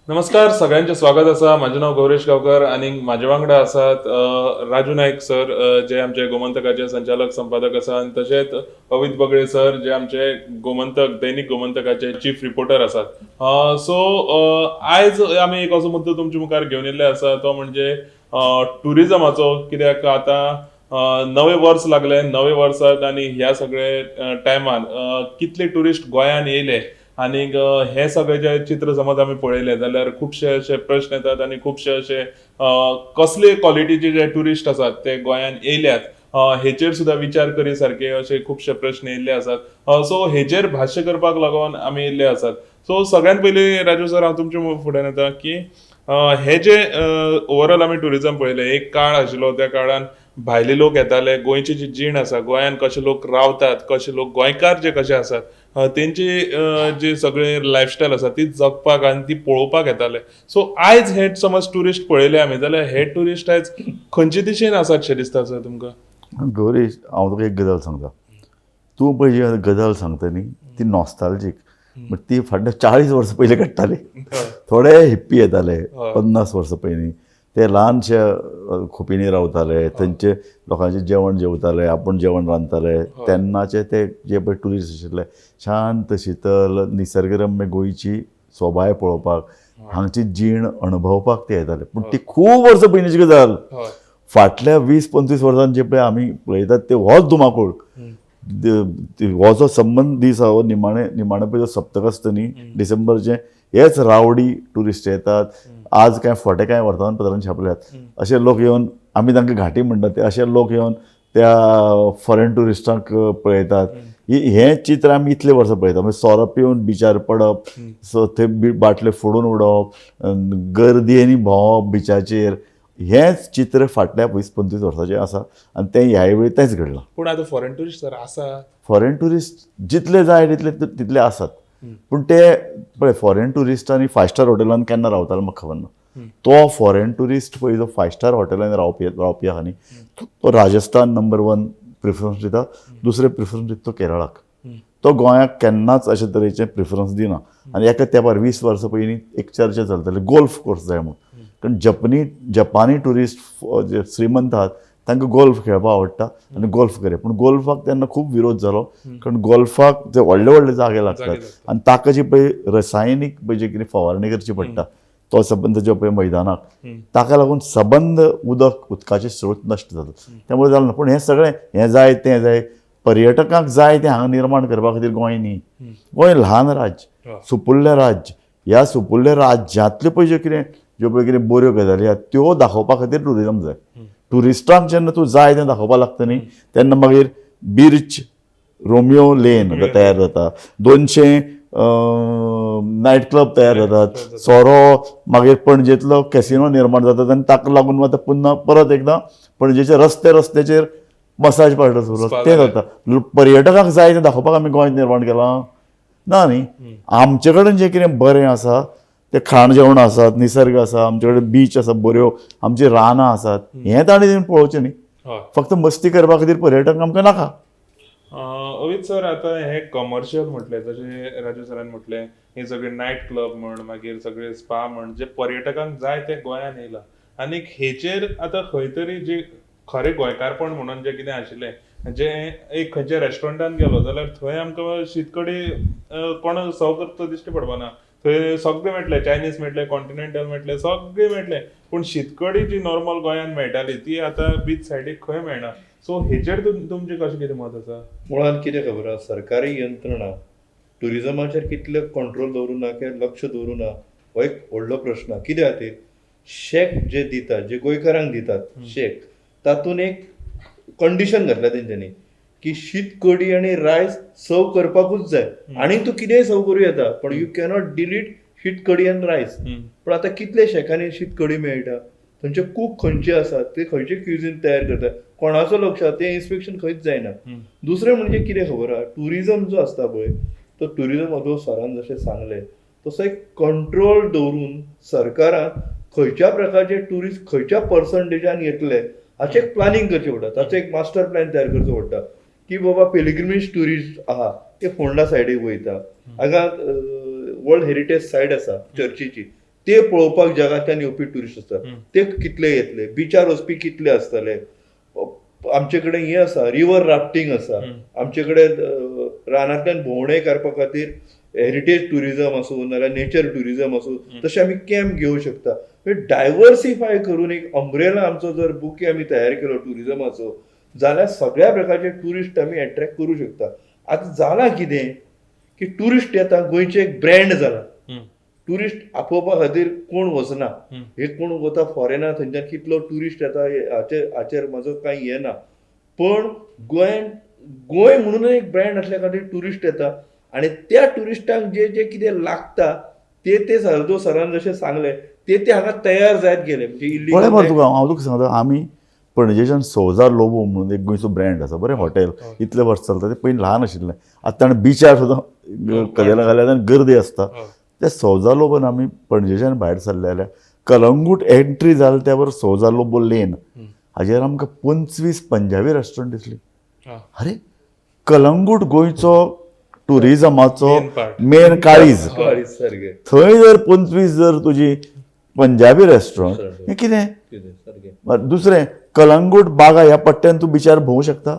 नमस्कार, सगळ्यांचे स्वागत आसा. म्हाजें नांव गौरेश गांवकर आनी म्हाजे वांगडा आसात राजू नायक सर, जे आमचे गोमंतकाचे संचालक संपादक आसा, आनी तशेंच अवित बगळे सर, जे आमचे गोमंतक, दैनिक गोमंतकाचे चीफ रिपोर्टर आसात. सो आयज आमी एक असो मुद्दो तुमच्या मुखार घेवन येयल्ले आसा, तो म्हणजे ट्युरिजमाचो. कित्याक आतां नवें वर्स लागलें, नवें वर्साक आनी ह्या सगळे टायमान कितले ट्युरिस्ट गोंयान येयले आनीक हे सगळे जे चित्र समज आमी पळयले जाल्यार खुबशे अशे प्रश्न येतात आनी खुबशे अशे कसले क्वॉलिटीचे जे ट्युरिस्ट आसात ते गोंयान येयल्यात हेचेर सुद्दां विचार करी सारके अशे खुबशे प्रश्न येयल्ले आसात. सो हेचेर भाश्य करपाक लागून आमी येयल्ले आसात. सो सगळ्यात पयलीं राजू सर, हांव तुमचे फुड्यान येता की हे जे ओवरऑल आमी ट्युरिजम पळयलें, एक काळ आशिल्लो त्या काळान भायले लोक येताले, गोंयची जी जीण आसा, गोंयान कशे लोक रावतात, कशे लोक गोंयकार जे कशे आसात, तेंची जी सगळे लायफस्टायल आसा ती जगपाक आनी ती पळोवपाक येताले. सो आयज हे समज ट्युरिस्ट पळयले आमी जाल्यार हे ट्युरिस्ट आयज खंयचे दिशेन आसात शें दिसता सर तुमकां? गौरेश, हांव तुका एक गजाल सांगता. तूं पळय जी गजाल सांगता न्ही ती नॉस्ताल्जीक, बट ती फाटल्या 40 वर्सां पयलीं घडटाली. थोडे हिप्पी येताले 50 वर्सां पयलीं, ते ल्हानशे खोपींनी रावताले, थंयचे लोकांचें जेवण जेवताले, आपूण जेवण रांदताले. तेन्नाचे ते जे पळय ट्युरिस्ट आशिल्ले शांत शितल निसर्गरम्य गोंयची सोबाय पळोवपाक, हांगची जीण अणभवपाक ते येताले. पूण ती खूब वर्सां पयलींची गजाल. फाटल्या 20-25 वर्सांत जे पळय आमी पळयतात ते होच धुमाकूळ, हो जो संबंद दीस आहा हो निमाणे निमाणे पळय जो सप्तक आसता न्ही डिसेंबरचें, हेच रावडी ट्युरिस्ट येतात. आज कांय फोटे कांय वर्तमानपत्रांनी छापल्यात, अशे लोक येवन, आमी तांकां घाटी म्हणटात ते, अशे लोक येवन त्या फॉरेन ट्युरिस्टांक पळयतात. हें चित्र आमी इतले वर्सां पळयता. म्हणजे सोरो पिवन बिचार पडप, सो थंय बाटले फोडून उडोवप, गर्दी भोंवप बिचाचेर, हेंच चित्र फाटल्या 20-25 वर्साचें आसा आनी तें ह्याय वेळी तेंच घडलां. पूण आतां फॉरेन ट्युरिस्ट सर आसा? फॉरेन ट्युरिस्ट जितले जाय तितले तितले आसात, पूण ते पळय फॉरेन ट्युरिस्टांनी फायव स्टार हॉटेलान केन्ना रावतालो म्हाका खबर ना. तो फॉरेन ट्युरिस्ट पळय जो फायव स्टार हॉटेलान रावपी आहा न्ही, तो राजस्थान नंबर 1 प्रिफरन्स दिता, दुसरें प्रिफरन्स दिता तो केरळाक. तो गोंयाक केन्नाच अशे तरेचें प्रिफरन्स दिना. आनी एका तेंपार 20 वर्सां पयलीं एक चर्चा चलताली गोल्फ कोर्स जाय म्हणून, कारण जपानी ट्युरिस्ट जे श्रीमंत आहात तांकां गोल्फ खेळपाक आवडटा आनी गोल्फ करे. पूण गोल्फाक तेन्ना खूब विरोध जालो, कारण गोल्फाक ते व्हडले व्हडले जागे लागतात आनी ताका जी पळय रसायनीक पळय जे कितें फवारणी करची पडटा तो सबंद जो पळय मैदानाक, ताका लागून सबंद उदकाचे स्रोत नश्ट जाता, त्यामुळे जालें ना. पूण हें सगळें हें जाय तें जाय, पर्यटकांक जाय तें हांगा निर्माण करपा खातीर गोंय न्ही. गोंय ल्हान राज्य, सुपुल्लें राज्य. ह्या सुपुल्ल्या राज्यांतल्यो पळय ज्यो कितें ज्यो पळय कितें बऱ्यो गजाली आहात त्यो दाखोवपा खातीर ट्युरिजम जाय. ट्युरिस्टांक जेन्ना तूं जाय तें दाखोवपाक लागता न्ही तेन्ना मागीर बिर्च रोमियो लेन तयार जाता, 200 नायट क्लब तयार जातात, सोरो, मागीर पणजेंतलो कॅसिनो निर्माण जातात आनी ताका लागून आतां पुन्हा परत एकदां पणजेचे रस्ते रस्त्याचेर मसाज पार्लर सुरू तें जाता. पर्यटकांक जाय तें दाखोवपाक आमी गोंय निर्माण केलां ना न्ही. आमचे कडेन जें कितें बरें आसा तें खाण जेवण आसात, निसर्ग आसा, आमचे कडेन बीच आसा बऱ्यो, आमची रानां आसात, हें ताणें पळोवचें न्ही. फक्त मस्ती करपा खातीर पर्यटक आमकां नाका. अवित सर, आतां हे कमर्शियल म्हटलें, जशें राजू सरान म्हटलें, हे सगळे नायट क्लब म्हण, मागीर सगळे स्पा म्हण, जे पर्यटकांक जाय ते गोंयान येयला आनी हेचेर आतां खंय तरी जे खरें गोंयकारपण म्हणून जें कितें आशिल्लें, जे एक खंयच्या रेस्टॉरंटान गेलो जाल्यार थंय आमकां शीतकडी कोण सर्व करता दिश्टी पडपाना. थंय सगळें मेळटलें, चायनीज मेळटलें, कॉन्टिनेंटल मेळटलें, सगळें मेळटलें, पूण शीतकडी जी नॉर्मल गोंयान मेळटाली ती आतां बीच सायडीक खंय मेळना. सो हेचेर तुमचें कशें कितें मत आसा? मुळान कितें खबर आसा, सरकारी यंत्रणा ट्युरिजमाचेर कितले कंट्रोल दवरूं ना किंवा लक्ष दवरूं ना हो एक व्हडलो प्रश्न. कित्या खातीर शॅक जे दितात, जे गोंयकारांक दितात शॅक, तातूंत एक कंडिशन घातल्या तेंच्यांनी की शीत कडी आनी रायस सर्व करपाकूच जाय, आनी तूं कितेंय सर्व करूं येता पण you cannot delete शीत कडी आनी रायस. पूण आतां कितले शॅकांनी शीत कडी मेळटा, थंयचे कूक खंयचे आसात, ते खंयचे क्युझीन तयार करतात, कोणाचो लक्ष आसा, तें इन्स्पेक्शन खंयच जायना. दुसरें म्हणजे कितें खबर आहा, ट्युरिजम जो आसता पळय तो ट्युरिजम अदो सरान जशें सांगलें तसो एक कंट्रोल दवरून सरकारान खंयच्या प्रकारचे ट्युरिस्ट खंयच्या पर्संटेजान येतले हाचें एक प्लॅनिंग करचें पडटा, ताचो एक मास्टर प्लॅन तयार करचो पडटा की बाबा पिलग्रिमेज ट्युरिस्ट आहा ते फोंडा सायडीक वयता, हांगा वर्ल्ड हेरिटेज सायट आसा चर्चीची, ते पळोवपाक जगांतल्यान येवपी ट्युरिस्ट आसता, ते कितले येतले, बिचार वचपी कितले आसतले. आमचे कडेन हें आसा, रिवर राफ्टींग आसा, आमचे कडेन रानांतल्यान भोंवडे काडपा खातीर हेरिटेज ट्युरिजम आसूं नाजाल्यार नेचर ट्युरिजम आसूं, तशें आमी कॅम्प घेवं शकता. डायवर्सिफाय करून एक अम्ब्रेला आमचो जर बुके आमी तयार केलो ट्युरिजमाचो जाल्यार सगळ्या प्रकारचे ट्युरिस्ट आमी एट्रॅक्ट करूं शकता. आतां जालां कितें की ट्युरिस्ट येता, गोंयचें एक ब्रँड जाला, ट्युरिस्ट आपोवपा खातीर कोण वचना, हे कोण वता फॉरेनार, थंयच्यान कितलो ट्युरिस्ट येता हाचेर म्हजो कांय हें ना, पण गोंयान गोंय म्हणून एक ब्रँड आसल्या खातीर ट्युरिस्ट येता आनी त्या ट्युरिस्टांक जे जे कितें लागता ते ते सरदो सरान जशें सांगलें ते ते हांगा तयार जायत गेले. म्हणजे पळय मरे तुका हांव तुका सांगता, आमी पणजेच्यान सोजा लोबो म्हणून एक गोंयचो ब्रँड आसा, बरें हॉटेल इतले वर्स चलता, ते पयलीं ल्हान आशिल्लें, आतां ताणें बिचार सुद्दां कदेलां घाल्यात आनी गर्दी आसता. त्या सोजा लोबोन आमी पणजेच्यान भायर सरले जाल्यार कलंगूट एंट्री जाली त्या बरोबर सोजा लोबो लेन हाजेर आमकां 25 पंजाबी रेस्टॉरंट दिसली. अरे कलंगूट गोंयचो ट्युरिजमाचो मेन काळीज, थंय जर 25 जर तुजी पंजाबी रेस्टॉरंट हें कितें. दुसरें कलंगूट बागा ह्या पट्ट्यान तूं बिचार भोंवूं शकता.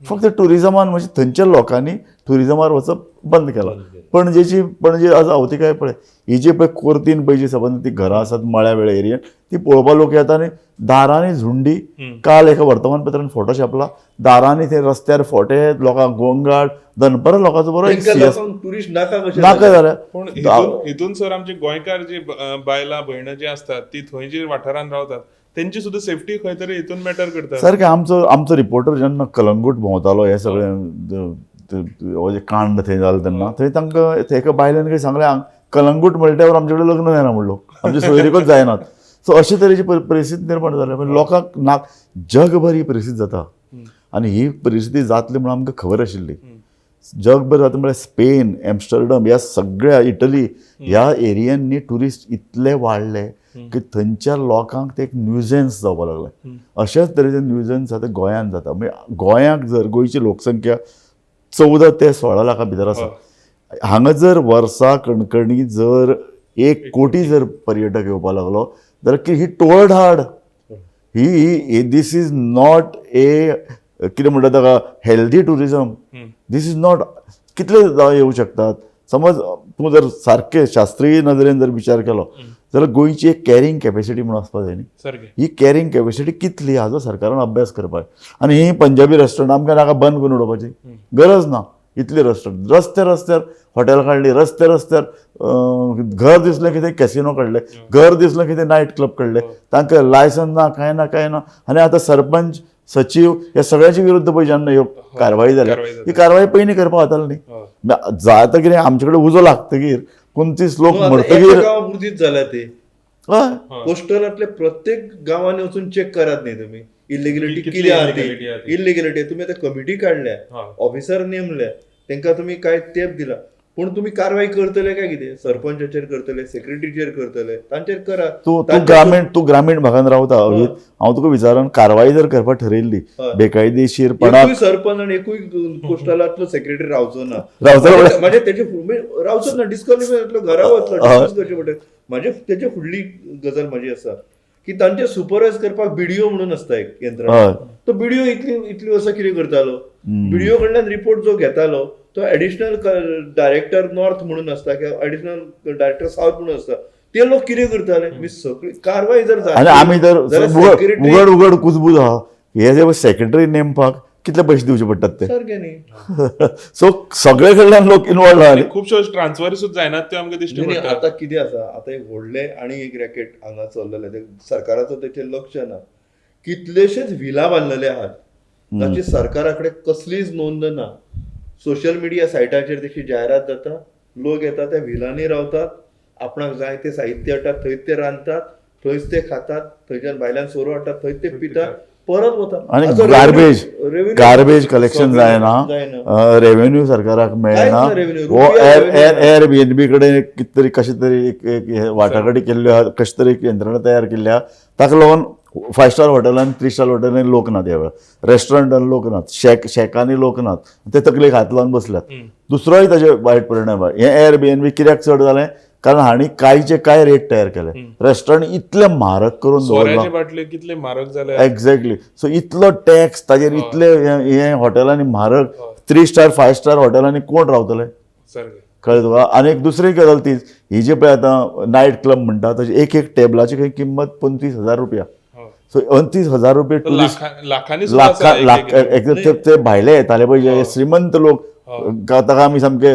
फक्त ट्युरिजमान म्हणजे थंयच्या लोकांनी ट्युरिजमार वचप बंद केलां. पणजेची पणजे आज अवतिकाय पळय, ही जी पळय कोर्तीन पळय जी सबंद ती घरां आसात मळ्या वेळ एरियन ती पळोवपा लोक येता आनी दारांनी झुंडी. काल एका वर्तमानपत्रान फोटो छापला, दारांनी ते रस्त्यार फोटे, लोकांक गोंगाट, दनपरां लोकांचो बरो टुरिस्ट नाका नाका जाल्यार. पूण हितून सर आमचे गोंयकार जी बायलां भयणां जी आसतात ती थंय जी वाठारांत रावतात तेंची सुद्दां सेफ्टी खंय तरी हितून मॅटर करता. सारकें. आमचो आमचो रिपोर्टर जेन्ना कलंगूट भोंवतालो हे सगळें जे कांड थंय जालें तेन्ना थंय तांकां एका बायलेन खंय सांगलें, कलंगूट म्हणल्यार आमचे कडेन लग्न जायना म्हणलो, आमचे सोयरीकूच जायनात. सो अशे तरेची परिस्थिती निर्माण जाल्या. म्हणजे लोकांक ना जगभर ही परिस्थिती जाता आनी ही परिस्थिती जातली म्हणून आमकां खबर आशिल्ली. जगभर जाता म्हळ्यार स्पेन, एम्स्टरडम ह्या सगळ्या इटली ह्या एरियांनी ट्युरिस्ट इतले वाडले की थंयच्या लोकांक ते एक न्युजन्स जावपाक लागले. अशेच तरेचे न्युजन्स आतां गोंयांत जाता. म्हणजे गोंयाक जर गोंयची लोकसंख्या 14 ते 16 लाखां भितर आसा, हांगा जर वर्सा कणकणी जर 1 कोटी जर पर्यटक येवपाक लागलो जाल्यार की ही टोळधाड ही this is not a कितें म्हणटा ताका healthy tourism. This is not. कितले येवं शकतात. समज तूं जर सारकें शास्त्रीय नदरेन जर विचार केलो जाल्यार गोंयची एक कॅरिंग कॅपेसिटी म्हणून आसपाक जाय न्ही. ही कॅरिंग कॅपेसिटी कितली हाजो सरकारान अभ्यास करपाक. आनी ही पंजाबी रेस्टॉरंट आमकां नाका बंद करून उडोवपाची गरज ना. इतली रेस्टॉरंट रस्ते रस्त्यार हॉटेल काडली, रस्ते रस्त्यार घर दिसलें कितें कॅसिनो काडले, घर दिसलें कितें नायट क्लब काडले, तांकां लायसन्स ना, कांय ना कांय ना. आनी आतां सरपंच सचीव ह्या सगळ्यांचे विरुद्ध पळय जेन्ना ह्यो कारवाई जाल्या, ही कारवाई पयलीं करपाक जाताली न्ही. जाता कितें आमचे कडेन उजो लागतगीर 25 लोक मरतगीर गांवापुरतीच जाल्या ते कोस्टलांतले प्रत्येक गांवांनी वचून चेक करात न्ही तुमी इलिगलिटी कितें आहा ती. इलिगलिटी तुमी आतां कमिटी काडल्या, ऑफिसर नेमल्या, तांकां तुमी कांय तेप दिला, पूण तुमी कारवाय करतले काय कितें? सरपंचाचेर करतले, सेक्रेटरीचेर करतले, तांचेर करा. तूं ग्रामीण तूं ग्रामीण भागान रावता, हांव तुका विचारून कारवाय जर करपाक ठरयल्ली बेकायदेशीरपणाक सरपंच आनी एकूय कोस्टलांतलो सेक्रेटरी रावचो ना, म्हणजे तेजे रावचो ना, डिस्क्वॉलिफाय जातलो, घरा वतलो, डिसमिस करचें पडटलें. म्हणजे तेजे फुडली गजाल म्हाजी आसा की तांचे सुपरवायज करपाक बीडीओ म्हणून आसता एक यंत्रणा. तो बीडीओ इतली इतली वर्सां कितें करतालो? बीडीओ कडल्यान रिपोर्ट जो घेतालो तो एडिशनल डायरेक्टर नॉर्थ म्हणून आसता किंवा एडिशनल डायरेक्टर सावथ म्हणून आसता, ते लोक कितें करताले? मी सगळी कारवाय जर आनी आमी तर उगड उगड कुजबूज आहा, हे जे सेक्रेटरी नेमपाक कितले पयशे दिवचे पडटात ते सारकें न्ही. सो सगळे कडल्यान लोक इनवॉल्व जाले. खुबश्यो ट्रान्सफर सुद्दां जायनात त्यो आमकां दिश्टी पडटा. आतां कितें आसा, आतां एक व्हडलें आनी एक रॅकेट हांगा चल्लेलें, ते सरकाराचो तेचेर लक्ष ना. कितलेशेच व्हिला बांदलेले आहात ताची सरकारा कडेन कसलीच नोंद ना. सोशल मिडिया सायटाचेर तशी जायरात जाता, लोक येतात त्या व्हिलांनी रावतात, आपणाक जाय ते साहित्य हाडटात, थंयच ते रांदतात, थंयच ते खातात, थंयच्यान भायल्यान सोरो हाडटात, थंयच ते पितात, परत वता. आनी गार्बेज गार्बेज कलेक्शन जायना, रेव्हेन्यू सरकाराक मेळना. हो एअर बीएनबी कडेन कितें तरी कशें तरी एक वाटाघाटी केल्ल्यो आहा, कशें तरी एक यंत्रणा तयार केल्ली आहा, ताका लागून 5 स्टार हॉटेलान 3 स्टार हॉटेलांनी लोक नात, ह्या वेळार रेस्टॉरंटान लोक नात, शॅकांनी लोक नात, ते तकलेक हात लावन बसल्यात. दुसरोय ताजे वायट परिणाम. हें एअर बीएनबी कित्याक चड जालें? कारण हांणी कांयचे काय रेट तयार केले, रेस्टॉरंट इतले म्हारग करून दवरला. बाटले कितले म्हारग जाले. एक्झॅक्टली. सो इतलो टॅक्स ताजेर, इतले हे हॉटेलांनी म्हारग, 3 स्टार 5 स्टार हॉटेलांनी कोण रावतले, कळ्ळें तुका. आनी एक दुसरी गजाल तीच, ही जी पळय आतां नायट क्लब म्हणटा ताची एक एक टेबलाची खंय किंमत 25,000 रुपया. सो 29,000 रुपये टुरिस्ट लाखांनी लाख ते भायले येताले पळय जे श्रीमंत लोक, ताका आमी सामके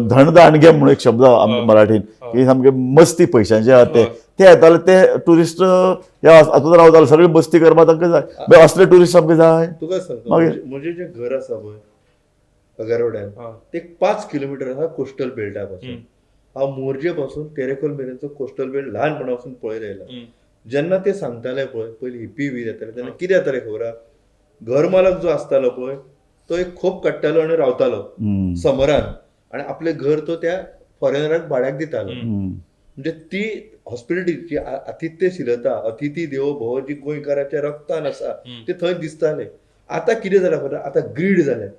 धनदांडगे म्हणून एक शब्द मराठीन, की सामके मस्ती पयशांचे आहा ते येताले, ते टुरिस्ट ह्या हातूंत रावताले, सगळी मस्ती करपाक तांकां जाय, असले टुरिस्ट आमकां जाय. तुका सांगता, म्हजें जें घर आसा पळय अगारवाड्यान, ते 5 किलोमिटर आसा कोस्टल बेल्टा पासून. हांव मोरजे पासून तेरेखोल मेरेनचो कोस्टल बेल्ट ल्हानपणा पासून पळयत आयला. जेन्ना ते सांगताले पळय पयलीं हिप्पी बी जाताले तेन्ना कितें जातालें खबर आहा, घर मालक जो आसतालो पळय तो एक खोप काडटालो आनी रावतालो समरान, आनी आपलें घर तो त्या फॉरेनराक भाड्याक दितालो. म्हणजे ती हॉस्पिटलिटी, आतिथ्यशीलता, अतिथी देवो भव जी गोंयकाराच्या रक्तान आसा ते थंय दिसताले. आतां कितें जालां खबर, आतां ग्रीड जालें.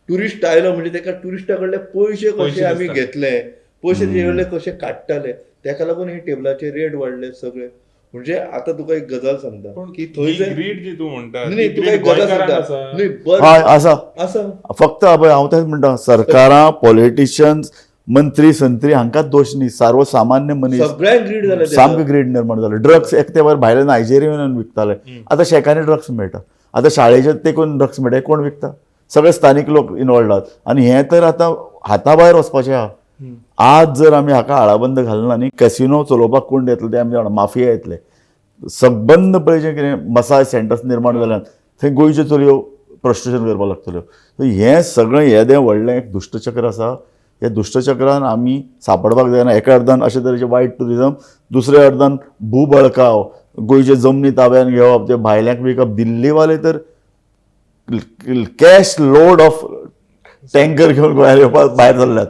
टुरिस्ट आयलो म्हणजे ताका टुरिस्टा कडले पयशे कशे आमी घेतले, पयशे तेजे कडले कशे काडटाले, ताका लागून हे टेबलाचे रेट वाडले सगळे. म्हणजे आतां तुका एक गजाल सांगता की थंय ग्रीड जी तूं म्हणटा, न्ही तुका एक गजाल सांगता, न्ही हय आसा आसा फक्त पळय हांव तेंच म्हणटा, सरकारां, पॉलिटिशियन्स, मंत्री संत्री हांकां दोश न्ही, सर्वसामान्य मनीस सगळ्यांक ग्रीड जालें, सामकें ग्रीड निर्माण जालें. ड्रग्स एक ते भायले नायजेरियन विकताले, आतां शेकांनी ड्रग्स मेळटा, आतां शाळेचे तेकून ड्रग्स मेळटा, कोण विकता, सगळे स्थानीक लोक इनवॉल्ड आहात. आनी हें तर आतां हाता भायर वचपाचें आहा. आज जर आमी हाका आळाबंद घालना न्ही, कॅसिनो चलोवपाक कोण येतले ते आमी जाणा, माफिया येतले. सबंद पळय जें कितें मसाज सेंटर्स निर्माण जाल्यात थंय गोंयच्यो चलयो प्रोस्टिट्यूशन करपाक लागतल्यो. हें सगळें येदें व्हडलें एक दुश्टचक्र आसा. ह्या दुश्टचक्रान आमी सांपडपाक जायना. एका अर्दान अशे तरेचें वायट ट्युरिजम, दुसऱ्या अर्दान भूबळकाव, गोंयचे जमनी ताब्यान घेवप, ते भायल्यांक विकप. दिल्लीवाले तर कॅश लोड ऑफ टँकर घेवन गोंयांत येवपाक भायर सरल्यात.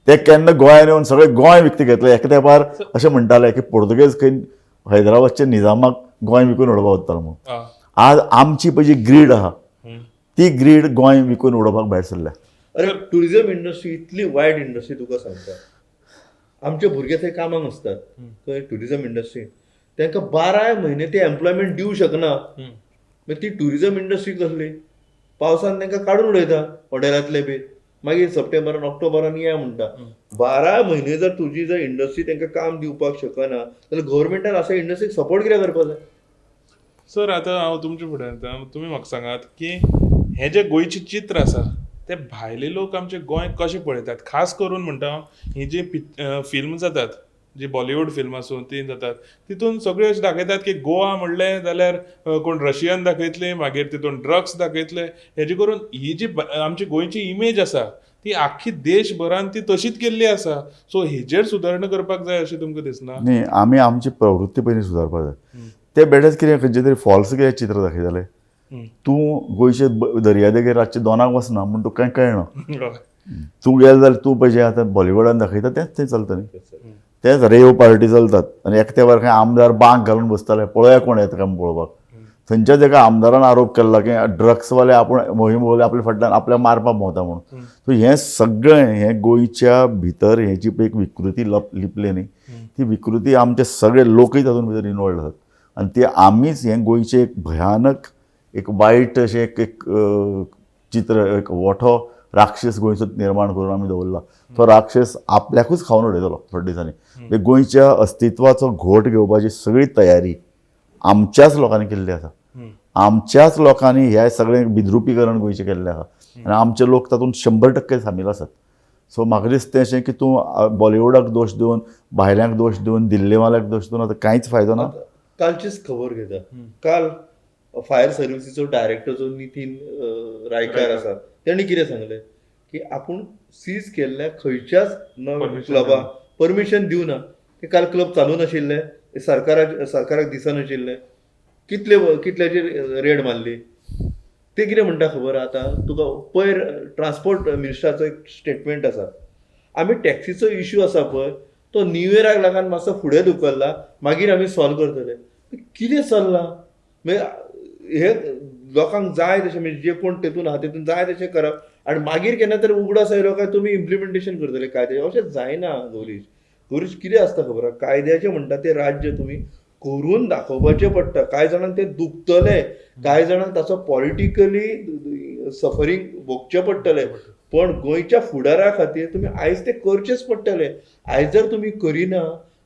ते केन्ना गोंयांत येवन सगळें गोंय विकतें घेतलें. एका तेंपार अशें म्हणटाले की पोर्तुगेज खंय हैदराबादच्या निजामाक गोंय विकून उडोवपाक वतालो म्हणून. आज आमची पळय जी ग्रीड आहा ती ग्रीड गोंय विकून उडोवपाक भायर सरल्या. अरे टुरिझम इंडस्ट्री इतली वायड इंडस्ट्री तुका सांगता, आमचे भुरगे थंय कामाक आसतात थंय टुरिझम इंडस्ट्री, तांकां 12 म्हयने ते एम्प्लॉयमेंट दिवं शकना. मागीर ती टुरिझम इंडस्ट्री कसली, पावसान तांकां काडून उडयता हॉटेलांतले बी, मागीर सप्टेंबरान ऑक्टोबरान या म्हणटा. 12 म्हयने जर तुजी जर इंडस्ट्री तांकां काम दिवपाक शकना जाल्यार गव्हर्मेंटान अशा इंडस्ट्रीक सपोर्ट कित्याक करपाक जाय. सर आतां हांव तुमचे फुडें येता, तुमी म्हाका सांगात की हें जें गोंयचें चित्र आसा ते भायले लोक आमचें गोंय कशें पळयतात? खास करून म्हणटा हांव, ही जी फिल्म जातात, जी बॉलिवूड फिल्म आसूं ती जातात, तितून सगळ्यो अशें दाखयतात की गोवा म्हणलें जाल्यार कोण रशियन दाखयतले, मागीर तितून ड्रग्स दाखयतले. हेजे करून ही जी आमची गोंयची इमेज आसा ती आख्खी देशभरान ती तशीच केल्ली आसा. सो हेजेर सुदारणा करपाक जाय अशें तुमकां दिसना? न्ही, आमी आमची प्रवृत्ती पयलीं सुदारपाक जाय. ते बेठेच कितें खंयचें तरी फॉल्स कितें चित्र दाखयताले. तूं गोंयचे दर्यादेगेर रातचे 2 वचना म्हूण तुका कांय कळना. तूं गेले जाल्यार तूं पळय जें आतां बॉलिवूडान दाखयता तेंच थंय चलता न्ही, तेच रेव पार्टी चलतात. आनी एका तेंपार खंय आमदार बांक घालून बसताले, पळोवया कोण येता काय पळोवपाक. थंयच्याच एका आमदारान आरोप केल्लो की ड्रग्सवाले आपूण मोहीमवाले आपल्या फाटल्यान आपल्याक मारपाक भोंवता म्हणून. सो हें सगळें हें गोंयच्या भितर हें जी पळय एक विकृती लिपले न्ही, ती विकृती आमचे सगळे लोकूय तातूंत भितर इनवॉल्ड आसात. आनी ते आमीच हें गोंयचें एक भयानक एक वायट अशें एक एक चित्र, एक मोठो राक्षस गोंयचो निर्माण करून आमी दवरला. तो राक्षस आपल्याकूच खावन उडयतलो थोड्या दिसांनी. म्हणजे गोंयच्या अस्तित्वाचो घोट घेवपाची सगळी तयारी आमच्याच लोकांनी केल्ली आसा. आमच्याच लोकांनी हे सगळें विद्रुपीकरण गोंयचें केल्लें आसा आनी आमचे लोक तातूंत 100% सामील आसात. सो म्हाका दिसता अशें की तूं बॉलिवूडाक दोश दिवन, भायल्यांक दोश दिवन, दिल्लीवाल्यांक दोश दिवन आतां कांयच फायदो ना. कालचीच खबर घेता, काल फायर सर्विसीचो डायरेक्टर जो नितीन रायकार आसा तेणी कितें सांगलें की आपूण सीज केल्ल्या खंयच्याच क्लबाक परमिशन दिवना. ते काल क्लब चालू नाशिल्ले, सरकाराक दिसनाशिल्लें, कितल्याचेर रेड मारली. ते कितें म्हणटा खबर आतां तुका, पयर ट्रान्सपोर्ट मिनिस्टराचो एक स्टेटमेंट आसा, आमी टॅक्सीचो इश्यू आसा पळय तो न्यू इयराक लागून मातसो फुडें धुकल्ला, मागीर आमी सॉल्व करतले. कितें चल्लां म्हणजे हे लोकांक जाय तशें, म्हणजे जे कोण तेतून आहा तेतून जाय तशें करप आनी मागीर केन्ना तरी उगडास आयलो काय तुमी इम्प्लिमेंटेशन करतले काय तें, अशें जायना गौरीश. टुरिस्ट कितें आसता खबर आहा, कायद्याचें म्हणटा तें राज्य तुमी करून दाखोवपाचें पडटा. कांय जाणांक तें दुखतलें, कांय जाणांक ताचो पॉलिटिकली सफरींग भोगचें पडटलें, पण गोंयच्या फुडारा खातीर तुमी आयज तें करचेंच पडटलें. आयज जर तुमी करिना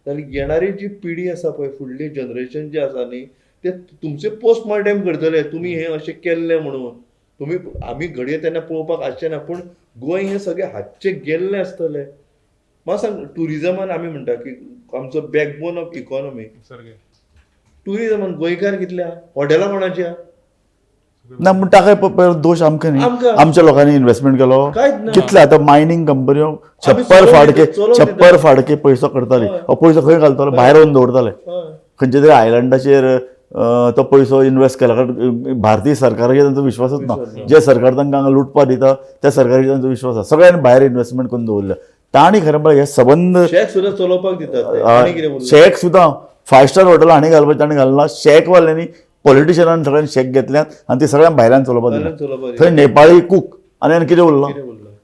जाल्यार येणारी जी पिढी आसा पळय, फुडली जनरेशन जे आसा न्ही, ते तुमचें पोस्टमॉर्टम करतले, तुमी हें अशें केल्लें म्हणून. तुमी आमी घडये तेन्ना पळोवपाक आसचें ना, पूण गोंय हें सगळें हातचें गेल्लें आसतलें. म्हाका सांग, ट्युरिजमान आमी म्हणटा की आमचो बॅकबोन ऑफ इकॉनॉमी, ट्युरिजमान गोंयकार कितल्या, हॉटेलां कोणाची आहा? ना, पूण ताका दोश आमकां न्ही, आमच्या लोकांनी इन्व्हेस्टमेंट केलो कितले. आतां मायनींग कंपन्यो 56 फाडके पयसो करताली, हो पयसो खंय घालतालो? भायर वचून दवरताले खंयच्या तरी आयलंडाचेर तो पयसो इन्व्हेस्ट केला. कारण भारतीय सरकाराचेर तांचो विश्वासच ना. जे सरकार तांकां हांगा लुटपा दिता त्या सरकाराचेर तांचो विश्वास आसा. सगळ्यांनी भायर इन्व्हेस्टमेंट करून दवरल्या. तांणी खरें म्हळ्यार हे सबंद शॅक सुद्दां चलोवपाक दितात, शॅक सुद्दां फायव स्टार हॉटेल हांणी घालपाचें तांणी घालना. शॅकवाल्यांनी पॉलिटिशियनान सगळ्यांनी शॅक घेतल्यात आनी ते सगळ्यांक भायल्यान चलोवपाक दिला. थंय नेपाळी कूक आनी कितें उरलां?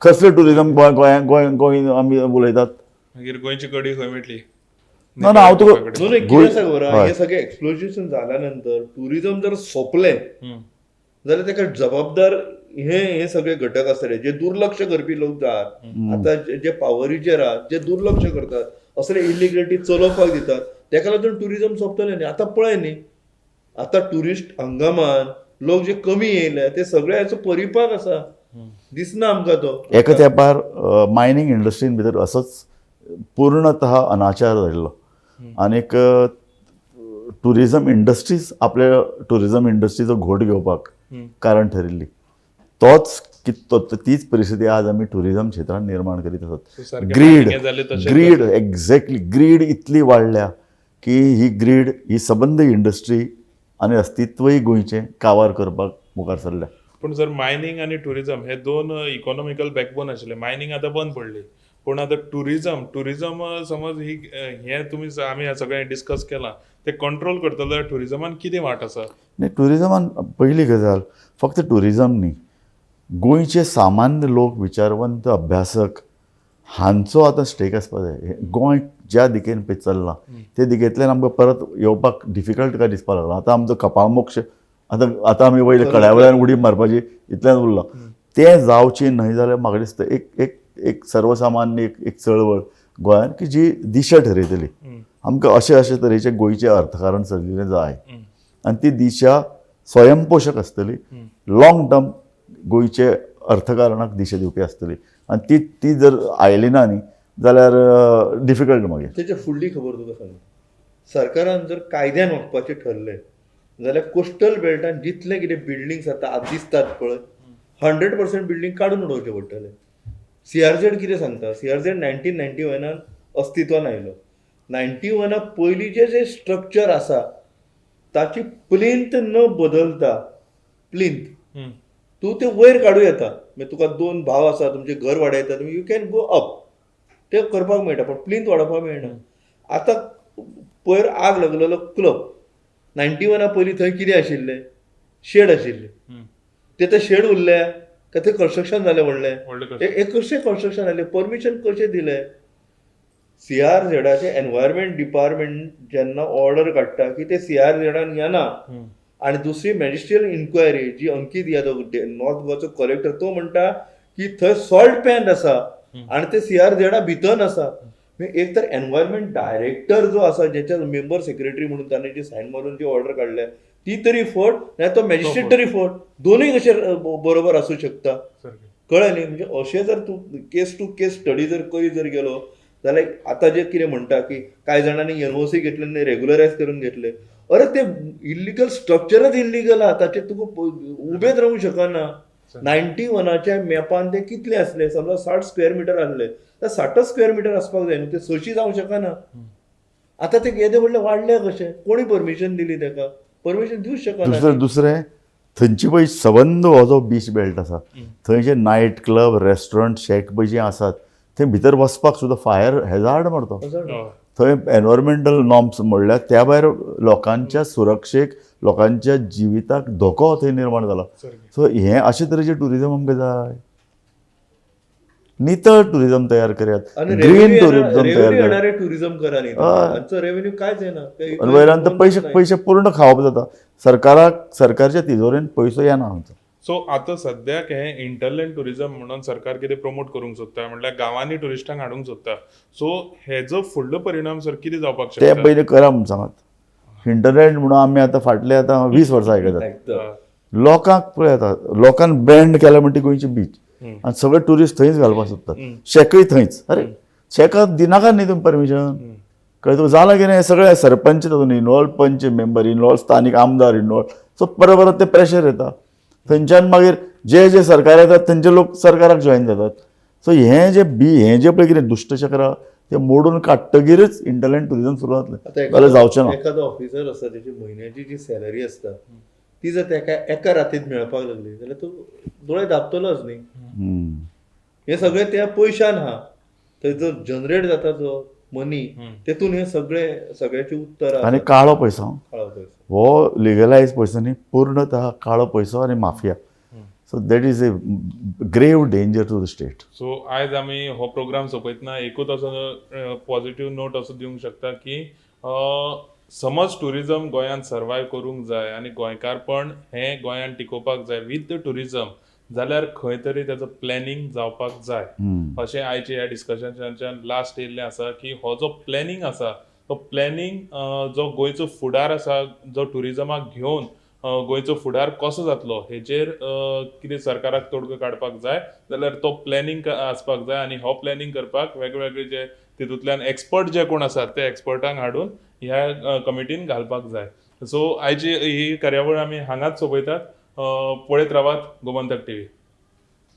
कसलें ट्युरिजम गोंय गोंय गोंय आमी उलयतात? मागीर गोंयची कडी खंय मेळटली? ना ना, हांव तुका कितें आसा खबर आहा, हें सगळें एक्सप्लोजन जाल्या नंतर ट्युरिजम जर सोंपलें जाल्यार ताका जबाबदार हे हे सगळे घटक आसतले जे दुर्लक्ष करपी लोक आहात, आतां जे पावरीचेर आहात, जे दुर्लक्ष करतात, असले इलिगलिटी चलोवपाक दितात, ताका लागून ट्युरिजम सोंपतलें न्ही. आतां पळय न्ही, आतां ट्युरिस्ट हंगामान लोक जे कमी येयले ते सगळे हाचो परिपाक आसा, दिसना आमकां तो. एका तेंपार मायनींग इंडस्ट्रीन भितर असोच पूर्णतः अनाचार जाल्लो आनीक ट्युरिजम इंडस्ट्रीज आपल्या ट्युरिजम इंडस्ट्रीचो घोट घेवपाक कारण ठरिल्ली. तोच तीच परिस्थिती आज आमी ट्युरिजम क्षेत्रांत निर्माण करीत आसात. ग्रीड, ग्रीड, एक्झॅक्टली, ग्रीड इतली वाडल्या की ही ग्रीड ही सबंद इंडस्ट्री आनी अस्तित्वय गोंयचें कावार करपाक मुखार सरल्या. पूण सर, मायनींग आनी ट्युरिजम हे दोन इकॉनॉमिकल बॅकबोन आशिल्ले. मायनींग आतां बंद पडली, पूण आतां ट्युरिजम ट्युरिजम समज ही हें तुमी आमी सगळें डिस्कस केलां ते कंट्रोल करतले जाल्यार ट्युरिजमान कितें वाट आसा? न्ही, ट्युरिजमान पयली गजाल फक्त ट्युरिजम न्ही, गोंयचे सामान्य लोक, विचारवंत, अभ्यासक हांचो आतां स्टेक आसपा जाय. गोंय ज्या दिकेन पळय चल्लां ते दिकेंतल्यान आमकां परत येवपाक डिफिकल्ट काय दिसपाक लागलां. आतां आमचो कपाळमोक्ष आतां आतां आमी वयले कड्या वयल्यान उडी मारपाची इतल्यान उरलां. तें जावचें न्हय जाल्यार म्हाका दिसता एक एक एक सर्वसामान्य एक एक चळवळ गोंयांत की जी दिशा ठरयतली आमकां अशे अशे तरेचें गोंयचें अर्थकारण चलिल्लें जाय आनी ती दिशा स्वयंपोशक आसतली, लॉंग टर्म गोंयचे अर्थकारणाक दिशा दिवपी आसतली. आनी ती ती जर आयली ना न्ही जाल्यार डिफिकल्ट मागीर. तेच्या फुडली खबर तुका सांगता, सरकारान जर कायद्यान वचपाचें ठरलें जाल्यार कोस्टल बेल्टान जितले कितें बिल्डिंग्स आतां दिसतात पळय, 100% बिल्डींग काडून उडोवचें पडटलें. CRZ कितें सांगता, CRZ 1991 अस्तित्वान आयलो. 91 पयलींचें जें स्ट्रक्चर आसा ताची प्लिंथ न बदलता, प्लिंथ तूं तें वयर काडूं येता. मागीर तुका दोन भाव आसा, तुमचें घर वाडयता तुमी, you can go up, तें करपाक मेळटा, पण प्लिंथ वाडोवपाक मेळना. आतां पयर आग लागलेलो क्लब 91 पयलीं थंय कितें आशिल्लें, शेड आशिल्लें, ते ते शेड उरले काय थंय कन्स्ट्रक्शन जालें व्हडलें, हें कशें कन्स्ट्रक्शन जालें, परमिशन कशें दिलें? CRZाचें एनवायरमेंट डिपार्टमेंट जेन्ना ऑर्डर काडटा की ते CRZान येना, आनी दुसरी मॅजिस्ट्रियल इन्क्वायरी जी अंकीत यादव नॉर्थ गोवाचो कलेक्टर तो म्हणटा की थंय सॉल्ट पॅन आसा आनी ते CRZा भितर आसा. एक तर एनवायरमेंट डायरेक्टर जो आसा ज्याच्या मेंबर सेक्रेटरी म्हणून ताणें जी सायन मारून जी ऑर्डर काडल्या ती तरी फट, नाल्यार तो मॅजिस्ट्रेट तरी फट, दोनूय कशे बरोबर आसूं शकता, कळ्ळें न्ही? म्हणजे अशें जर तूं केस टू केस स्टडी जर करीत जर गेलो जाल्यार आतां जे कितें म्हणटा की कांय जाणांनी NOC घेतले आनी रेगुलरायज करून घेतले, अरे ते इल्लिगल स्ट्रक्चरच इल्लिगल आहा, ताचेर तुका उबेच रावूंक शकना. 91च्या मॅपान ते कितले आसले, समजा 60 स्क्वेअर मिटर आसले तर 60 स्क्वेअर मिटर आसपाक जाय न्हू, ते 6 जावंक शकना. आतां ते येदे व्हडले वाडले कशे, कोणी परमिशन दिली ताका? परमिशन दिवंक शकना. दुसरें थंयची पळय सबंद हो जो बीच बेल्ट आसा थंय जे नायट क्लब, रेस्टॉरंट, शॅक पळय जे आसात थंय भितर वचपाक सुद्दां फायर हेजार्ड मारता. थंय एनवायरमेंटल नॉर्म्स म्हणल्यार त्या भायर लोकांच्या सुरक्षेक, लोकांच्या जिविताक धोको थंय निर्माण जाला. सो हें अशे तरेचें ट्युरिजम आमकां जाय. नितळ टुरिझम तयार करात, आनी ग्रीन टुरिझम तयार रेव्हेन्यू करात. येणारे टुरिझम करा न्ही हांचो रेव्हेन्यू कांयच येना. आनी वयल्यान तर पयशे पयशे पूर्ण खावप जाता सरकाराक, सरकारच्या तिजोरेन पयसो येना आमचो. सो आतां सद्याक हें हिंटरलँड टुरिझम म्हणून सरकार कितें प्रमोट करूंक सोदता, म्हणल्यार गांवांनी ट्युरिस्टांक हाडूंक सोदता, सो हेजो फुडलो परिणाम सर कितें जावपाक ते शकता? पयलीं करा म्हूण सांगात. हिंटरलँड म्हणून आमी आतां फाटले आतां 20 वर्सां आयकतात. आयकता. लोकांक पळय, आतां लोकांक ब्रँड केल्या म्हणटी गोंयची बीच आनी सगळे ट्युरिस्ट थंयच घालपाक सोदतात, शेकय थंयच. अरे, शेकाक दिनाका न्ही तुमी परमिशन, कळ्ळें तुका? जालां कितें, सगळे सरपंच तातूंत इनवॉल्व, पंच मेंबर इनवॉल्व, स्थानीक आमदार इनवॉल्व, सो परत परत ते प्रेशर येता थंयच्यान. मागीर जे जे सरकार येतात थंयचे लोक सरकाराक जॉयन जातात. सो हें जे बी हें जें पळय कितें दुश्टचक्र, तें मोडून काडटगीरच हिंटरलँड टुरिझम सुरू जातलें, आतां जाल्यार जावचें ना. एखादो ऑफिसर आसता, तेची म्हयन्याची जी सॅलरी आसता ती जर तेका एका रातीत मेळपाक लागली जाल्यार तो दोळे धांपतलोच न्ही. हे सगळें त्या पयशान आहा, थंय जो जनरेट जाता जो मनी, तेतून हे सगळे सगळ्याची उत्तर. आनी काळो पयसो. काळो पयसो. हो लिगलायज पयसो न्ही, पूर्णतः काळो पयसो आनी mafia, so that is a grave danger to the state. So आयज आमी हो प्रोग्राम सोंपयतना एकूच असो पॉझिटिव्ह नोट असो दिवंक शकता की समज टुरिझम गोंयांत सर्वायव करूंक जाय आनी गोंयकारपण हें गोंयांत टिकोवपाक जाय विथ the tourism, जाल्यार खंय तरी ताजो प्लॅनिंग जावपाक जाय, अशें आयच्या ह्या डिस्कशनाच्यान लास्ट येयल्लें आसा की हो जो प्लॅनिंग आसा तो प्लॅनिंग जो गोंयचो फुडार आसा, जो टुरिझमाक घेवन गोंयचो फुडार कसो जातलो हेचेर कितें सरकाराक तोडगो काडपाक जाय जाल्यार तो प्लॅनिंग आसपाक जाय. आनी हो प्लॅनिंग करपाक वेगवेगळे जे तितूंतल्यान एक्सपर्ट जे कोण आसात ते एक्सपर्टांक हाडून ह्या कमिटीन घालपाक जाय. सो आयची ही कार्यावळ आमी हांगाच सोंपयतात. पळयत रावात गोमंतक टीव्ही.